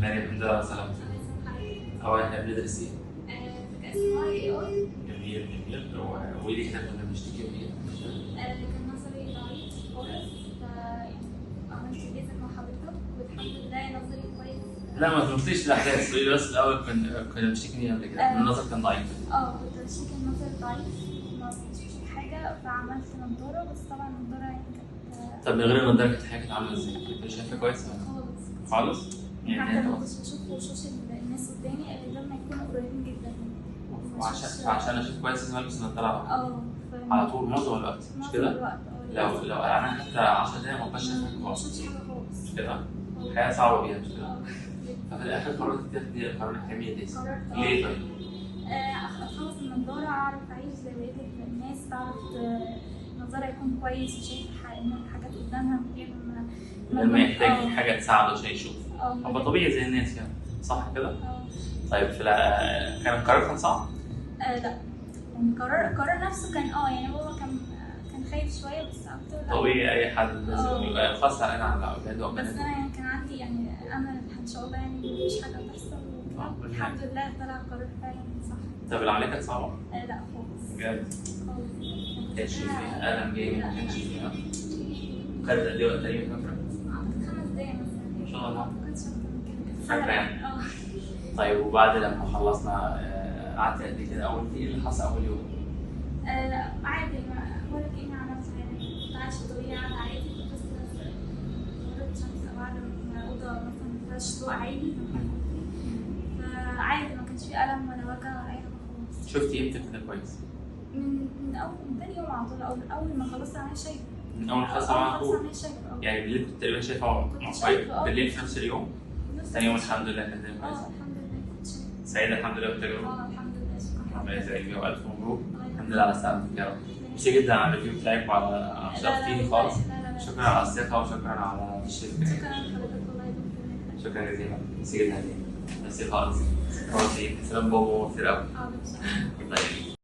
مريم، الحمد لله على سلامتك. أولا احنا بندرس إيه؟ ذكاء اصطناعي AI. جميل جميل. وليه احنا كنا بنشتكي من إيه؟ كان نظري ضعيف خالص، فعملت ليزر مع حضرتك والحمد لله نظري كويس. لا ما تنطيش الأحداث، قولي بس الأول كنا بنشتكي من إيه قبل كده؟ النظر كان ضعيف. كنت بشتكي ان نظري ضعيف، ما كنتش بشوف حاجة، فعملت نضارة، بس طبعا النضارة يعني كانت. طب من غير النضارة كانت الحاجة كانت عاملة إزاي؟ كنت شايفة كويس ولا؟ خالص خالص؟ يعني حتى ما كنتش بشوف وشوش الناس قدامي غير لما يكونوا قريبين جدا. وعشان اشوف كويس لازم البس النضارة على طول معظم الوقت، مش كده؟ لو قلعناها حتى 10 دقايق ما بقاش شايف حاجة خالص. ما بشوفش حاجة خالص، مش كده؟ الحياة صعبة بيها، مش كده؟ ففي الاخر قررت تاخدي قرار انك تعملي ليزر. ليه طيب؟ اخلص النضارة، اعرف اعيش زي بقية الناس، تعرف نظرها يكون كويس وشايف الحاجات قدامها من غير ما يحتاج حاجة تساعده عشان يشوف. هو طبيعي زي الناس يعني، صح كده؟ طيب كان القرار كان صعب؟ لا يعني القرار نفسه كان يعني بابا كان خايف شوية، بس قلت له لا. طبيعي اي حد لازم يبقى خاصة علينا على اولاده. بس انا يعني كان عندي يعني امل ان شاء الله يعني مفيش حاجة هتحصل، الحمد لله طلع القرار فعلا صح. طب العملية كانت صعبة؟ لا خالص. بجد؟ خالص. ما كانش فيها الم جامد؟ ما كانش فيها؟ خدت قد ايه وقت تقريبا فاكره؟ اعتقد 5 دقايق مثلا. ما شاء الله. ما اعتقدش اكتر من كده. فاكره يعني؟ طيب وبعد لما خلصنا قعدت قد ايه كده؟ اول ايه اللي حصل اول يوم؟ لا عادي، ولا كأني عملت حاجة، كنت عايشه طبيعي قاعدة عادي، كنت بس غرفة شمس او قاعدة في اوضة مثلا ما فيهاش ضوء عالي، فعادي ما كانش فيه الم ولا وجع ولا اي حاجة خالص. شفتي امتى كده كويس؟ من اول من تاني يوم على طول، اول ما خلصت عملية شايفه. من اول ما خلصت على طول؟ يعني بالليل كنت تقريبا شايفه بالليل في نفس اليوم؟ ثاني يوم الحمد لله كان زي كويس. الحمد لله كنت شايفه. سعيدة الحمد لله بالتجربة؟ الحمد لله، شكرا. ربنا يسعدك والف مبروك. الحمد لله على سلامتك يا رب. ميرسي جدا على ال review بتاعك وعلى شرفتيني خالص. شكرا على الثقة وشكرا على الشركة. شكرا لحضرتك والله يا دكتور. شكرا جزيلا، ميرسي جدا عليك. ميرسي خالص. سلام بابا، كتير قوي. حاضر. طيب.